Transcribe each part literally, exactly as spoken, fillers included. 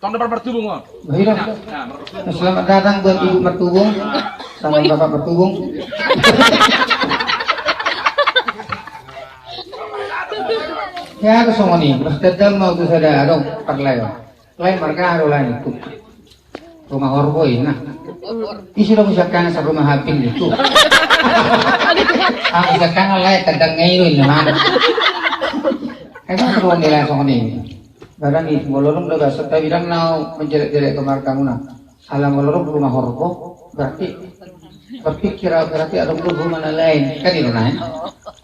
Anda Martubung, Bang. Baik, dong. Ya, ya, Martubung. Selamat datang buat Ibu Martubung. Sama Bapak Martubung. Ya, ada songon i. Mas Dadam mau tu sada, adong, parlayo. Lain marga, adong lain itu. Rumah Horbo, nah. Isi dong misalkan serumah Hapin itu. Ah, misalkan lain, kadang ngilu ini, mana. Emang ruang nilai songon i. Barang i, molo dung do gaso, tapi dang nau menjelek-jelek ke margamuna. Ala molo dung rumah Horbo, berarti berpikir, berarti adong do rumah na lain. Kan itu, nah, ya?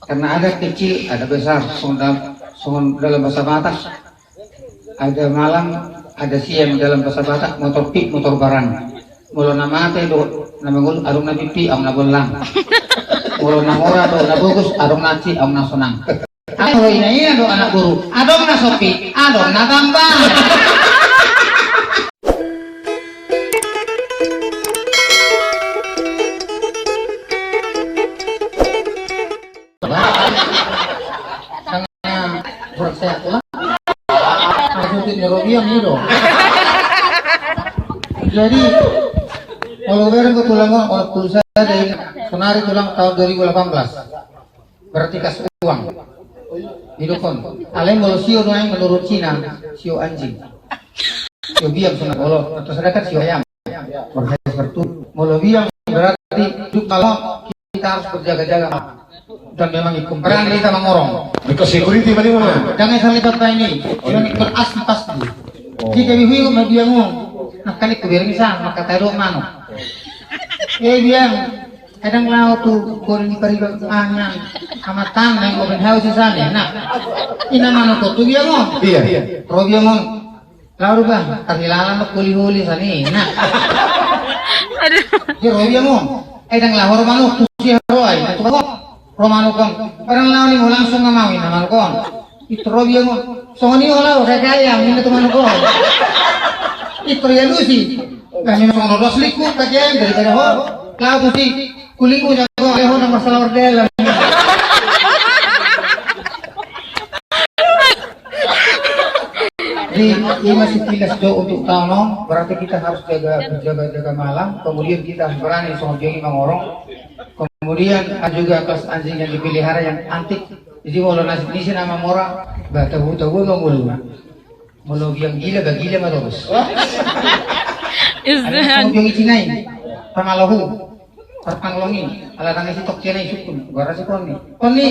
Karena ada kecil, ada besar, songon dalam, songon dalam bahasa Batak. Ada malam, ada siang, dalam bahasa Batak, motor pik, motor barang. Molo na mate do, na mangolu, adong na pipi, adong na bollang. Molo na mora do, na bogus, adong na hansit, adong na sonang. Ai, ina-ina do anak boru, adong na sopi, adong na bambang. Jadi, kalau bareng ke tulang, kalau pulsa dari sonari tulang tahun dua ribu delapan belas. Berarti kas uang. Didokon. Alai molo sio nuaeng menurut Cina, sio anjing. Sio biang sonari, molo atau sedangkan sio ayam. Berarti kartu. Molo biang berarti hidup malam kita harus berjaga-jaga. Dan memang ikut berani kita mangorong. Because security paling mana? Jangan sampai dapat ini. Ini berasli pasti. Jika bihu ikut biang on. Nah, kali ku beri misal, maka tado mano. Eh, biang. Kadang lao tu kori ni pariba mangan. Amatan na open house di sana. Nah, ina mano tu biang on. Iya. Ro biang on. Lao do bah, tarhilala ma holi-holi sani, nah. Aduh. Di ro biang on. Eh, dang lao ro manuk, tu si ro ai, na tu kau. Ro manuk on. Barang lao ni mo langsung ngamau ina manuk on. Itu ro biang on. Songon i ho lao, kaki ayam, ina tu manuk on. Itu ria lusi. Kami songon dos liku, kaki ayam, daripada ho. Lao tu si, kuliku jago, eh, ho na masalah ordelan. Jadi, ini masih kilas do untuk tahun on, berarti kita harus jaga, jaga, jaga malam, kemudian kita harus berani songon biang i mangorong, kemudian ada juga kelas anjing yang dipelihara yang antik, jadi molo nasib ni si nama mora, bah tabu-tabu emang mulu. Molo biang gila, bah gila ma torus. Ada songon biang i Cina i, pangalohu. Tarpanglongi, ala tangan si tok kena isukun, gua rasa koni. Koni,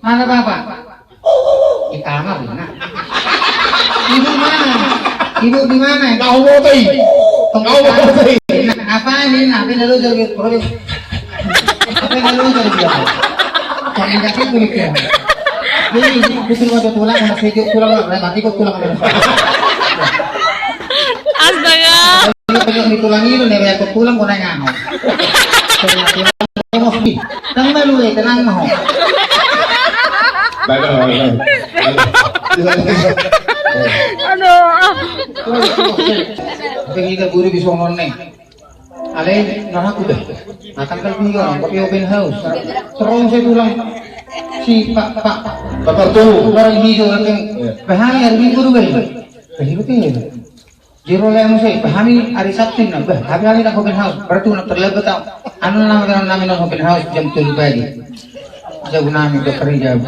mana bapak? Di kamar, nah. Ibu mana? Ibu di mana? Kau mau tadi? Kau mau tadi? Nah, apa ini? Nah, apa ini lu jadi proyek? Apa ini lu jadi dia? Kau minta sih kulit ya. Ini, ini, betul ada tulang, anak sejuk tulang, anak mati kok tulang. Astaga. Kalau di tulang itu, nih, banyak tulang, gua nanya, no. Tenang, tenang, tenang, no. Baik, baik, baik. Aduh. Tapi kita guru di sono, nih. Ale, nah, aku dah. Akan kan tinggal, tapi open house. Terus saya pulang. Si Pak, Pak. Bapak tuh. Orang hijau, kan. Iya. Bahaya, hari Minggu tuh, kan. Hari Minggu tuh, ya. Jero le muse, bah, hami hari Sabtu na, bah, hami hari na open house, berarti unang terlambat au. Anu nama, nama, nama open house jam tolu pagi. Jago nami dokter i jago.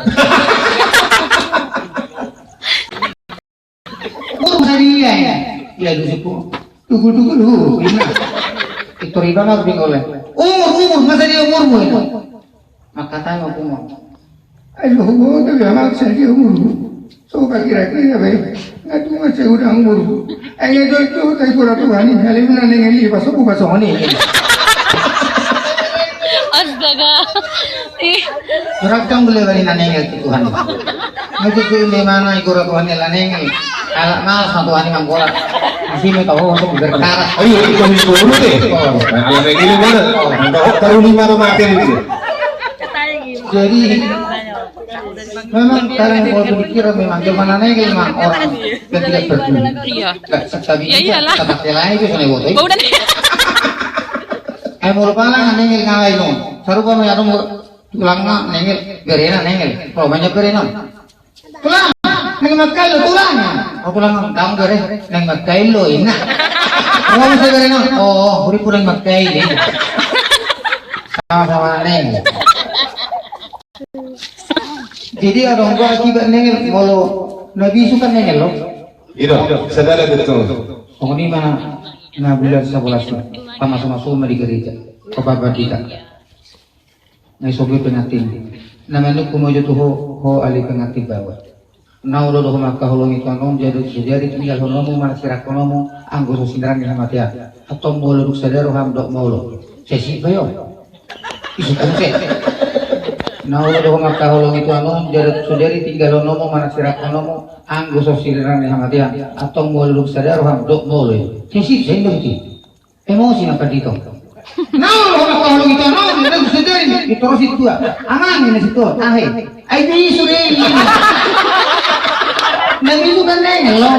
Umur ma sadia, ya. Ya, lu suku. Tugul-tugul, hu, ina. Itu riba ma bingung le. Umur, umur, ma sadia umurmu ini. Makatai ma pungo. Ai, bohong, tapi amak sadia umurmu. So, kira-kira, bae. Nga tu ma sai udang umurmu. Ai, nga jol tu, tai kura Tuhan i, ale muna nengel i, paso ku paso ni. Astaga. Ih. Berat kan boleh bani na nengel tu Tuhan. Nga tu tu ini mana i kura Tuhan i la nengel. Alak malas ma Tuhan i manggolat. Di sini tahu untuk berkarat. Ayo, itu di guru deh. Nah, ala kayak gini mana? Tahu, tahu di mana mati itu? Jadi, memang kadang kalau berpikir memang zaman aneh memang orang yang tidak peduli. Iya. Nggak, tapi iya, iyalah. Kita pakai lain itu sana, boto. Oh, udah nih. Eh, molo pala nengel ngalai no. Sarupa me adong tulangna nengel, berena nengel. Romanya berena. Tulang. Naeng mangkailo tulang. Au tulang, ndang bere, naeng mangkailo, inna. Au, bere, naeng, oh, huripu naeng mangkailo. Sama-sama naeng. Jadi adong do akibat naeng, molo na bisu kan naeng lo. Ido, sadada betul. Pokokna ima na bulan sabolas i, pamasu-masu ma di gereja, pabarbardita. Nga i sogo pengantin. Na manungkun ma jo tu ho, ho ale pengantin baoa. Na olo do ho mangkaholongi tuan on, jaduk so jadi tinggalhononmu, manaksirakhononmu, anggo so sinirang ni hamatean. Antong molo dung sada roham dok molo. Sesi bayo. Isu konsep. Na olo do ho mangkaholongi tuan on, jaduk so jadi tinggalhononmu, manaksirakhononmu, anggo so sinirang ni hamatean. Antong molo dung sada roham dok molo. Sesi, sesi, sesi. Emosi na pandito. Na olo mangkaholongi tuan on, na olo so jadi, ditorosi tua. Amang, ninna si tua, ahe. Ai bisu do i. Na bisu kan naeng lo.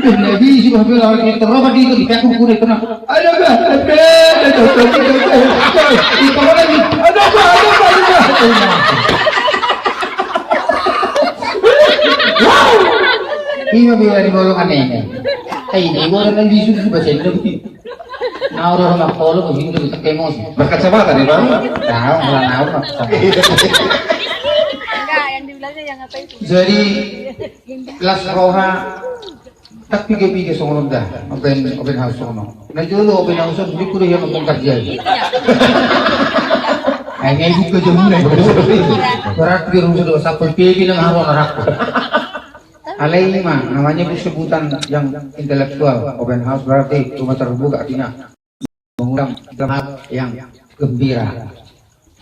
Na bisu bah, bela orang itu roba di itu, di kakung kuda itu na. Ada bah, ada, ada, ada, ada, ada. Di pokoknya di, ada bah, ada bah, ada bah. Ima bela di bolongan ini. Ai, ini gua orang bisu, bisu bahasa Indo. Na olo mangkaholongi, molo dung so jadi emosi. Berkacamata dia, Bang. Tahu, malah tahu, Bang. Enggak, yang di belakangnya yang apa itu? Jadi, las roha, tapi piga-piga songon on da, open, open house songon on. Na jolo open house on, di kuda yang nonton kerja. Hanya ibu ke jauh mulai. Berarti dia rusak dua sapul pipi nang haro narakku. Alai ima, namanya sebutan yang intelektual, open house berarti rumah terbuka, artinya mengundang hal yang gembira.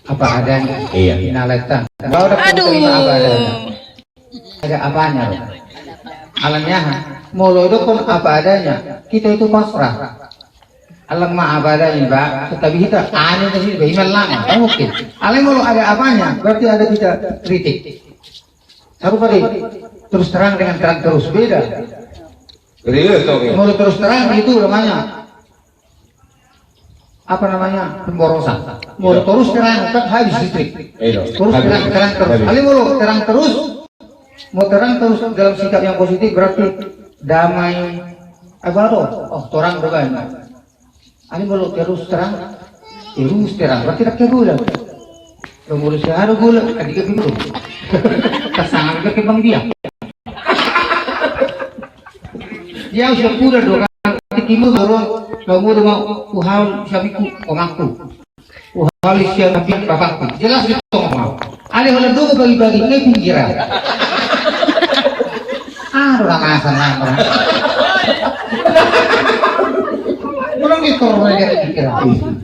Apa adanya. Iya. Naletan. Bahwa ada apa adanya. Ada apanya, loh. Alanya, molo dokon apa adanya, kita itu pasrah. Alang ma apa adanya, Pak. Tetapi kita aneh tadi, Pak. Iman lama, kan mungkin. Alai molo ada apanya, berarti ada kita kritik. Satu tadi, terus terang dengan terang terus, beda. Beda, oke. Molo terus terang itu namanya, apa namanya, pemborosan. Molo terus terang, kan habis listrik. Iya. Terus terang, terang terus. Habis. Alai molo terang terus, mau terang terus dalam sikap yang positif berarti damai. Apa tuh? Oh, terang do banyak. Alai molo terus terang, terus terang, berarti rakyat gula. Kalau molo sehari gula, tadi ke bingung. Pasangan ke kembang dia. Dia sudah pura dua kali, timu dorong, kalau mau rumah, uhal, suamiku, omakku. Uhal, siang, bapakku. Jelas itu, omak. Alai holan do bagi-bagi, nge pinggiran. Aduh, ramasan, ramasan. Ulang itu, orang lihat pinggiran.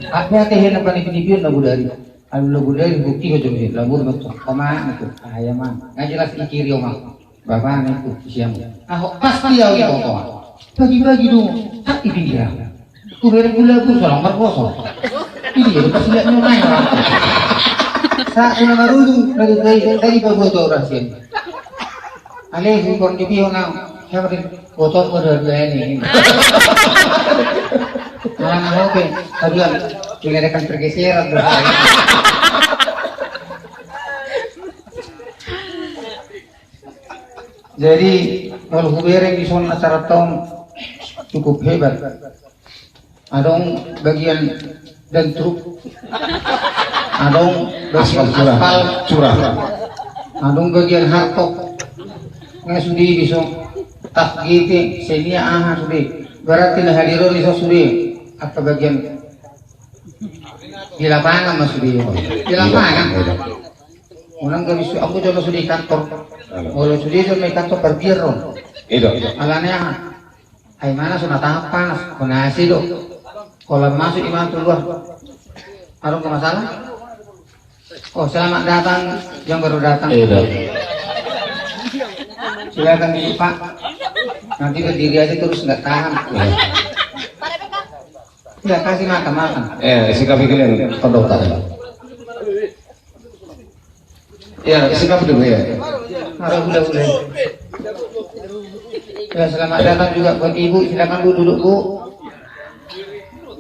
Apa teh, enak, panik, pinipiun, lagu dari. Aduh, lagu dari, bukti, hujung, lagu, betul. Omak, itu. Ah, ya, Mang. Nggak jelas, pikir, ya, Mang. Bapakna itu, siang. Ah, pasti au iboto. Bagi-bagi do, hak di pinggiran. Hubereng gula pun, sorang margoso. Ini jadi pasti nggak nyomain. Saat kena marujung, dari, dari, dari baboto orang siang. Alai, hukur di pio nang, siapa di botol kau dari ini. Malah nang oke, aduh, mengadakan pergeseran. Jadi, molo hubereng dison acara taon cukup hebat. Adong bagian dan truk. Adong bagian aspal, aspal curah. Curah. Adong bagian hardtop. Nga sude dison. Taf G T, Xenia, aha sude. Berarti na hadir on dison sude. Apa bagian di lapangan, Mas, sude. Di lapangan. Iya, iya. Unang gabe su-, aku jolo sude kantor. Halo. Molo sude jolo kantor, parbiar ro. Iya. Alana aha? Ai mana so na tahan panas, kona A C do. Kalau masuk ima tu luar. Adong ke masalah? Oh, selamat datang yang baru datang. Iya. Silakan duduk, Pak. Nanti berdiri aja terus, nggak tahan. Iya. Iya, kasih makan, makan. Eh, isi kopi kalian, konduktor. Ya, isi kopi dulu ya. Ada gula-gula. Ya, selamat datang juga buat Ibu. Silakan, Bu, duduk, Bu.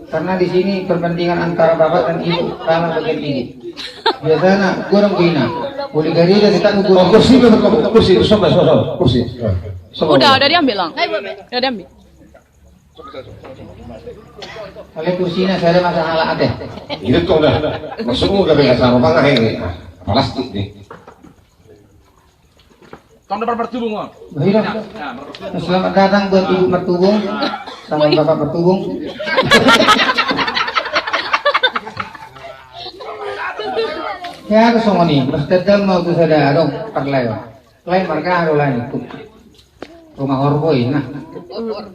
Karena di sini perbandingan antara Bapak dan Ibu, sama bagian ini. Biasanya kurang bina. Boleh gari dari tak ngukur. Oh, kursi, kursi, kursi, sobat, sobat, kursi. Sobat. Udah, udah diambil, Lang. Udah diambil. Oleh kursinya saya ada masalah ada. Gitu tuh udah. Maksudmu gak biasa apa nggak ini? Plastik deh. Tong dapat bertubung, Bang. Baik, Bang. Ya, ya, bertubung. Selamat datang buat Ibu Mertubung sama Bapak Mertubung. Ya, ada songon i, mas dadam mau tu sada adong parlay. Lain marga ado lain itu. Rumah horbo i, nah.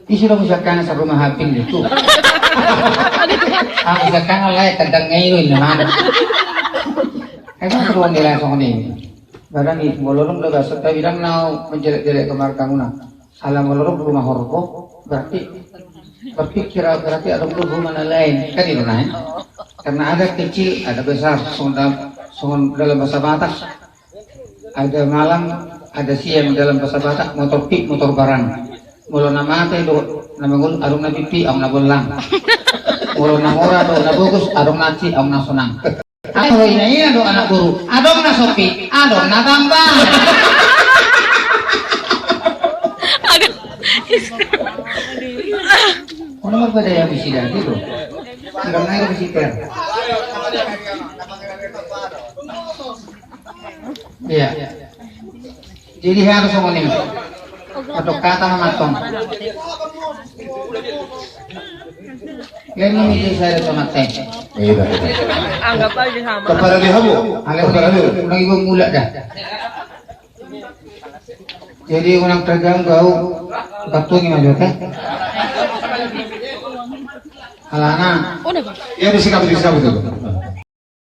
Isi dong misalkan sarumah hapin itu. Ah, misalkan lain tadang ngai itu ini mana. Emang ruang nilai songon i. Barang i, molo dung do gaso, tapi dang nau menjelek-jelek ke markamuna. Ala molo dung rumah horbo, berarti berpikir berarti ada rumah na lain. Kan itu, nah, ya? Karena ada kecil, ada besar, songon dalam, songon dalam bahasa Batak. Ada malam, ada siang dalam bahasa Batak, motor pik, motor barang. Molo na mate do, na mangolu, adong na pipi, adong na bollang. Molo na mora do, na bogus, adong na ci, adong na sonang. Aho ina ina do anak guru, adong na sopi, adong na bambang. Aduh. Ono marbadaya bisi dati do. Adong na bisi ter. Iya. Jadi harus ngomong ini. Atau kata mamaton. Yang ini saya ada tomat teh. Iya. Anggap aja sama. Kepada dia kamu. Alam kepada dia. Lagi gua mulak dah. Jadi orang terganggu, batu ini maju teh. Alana. Udah, Bang. Ya, disikap, disikap itu.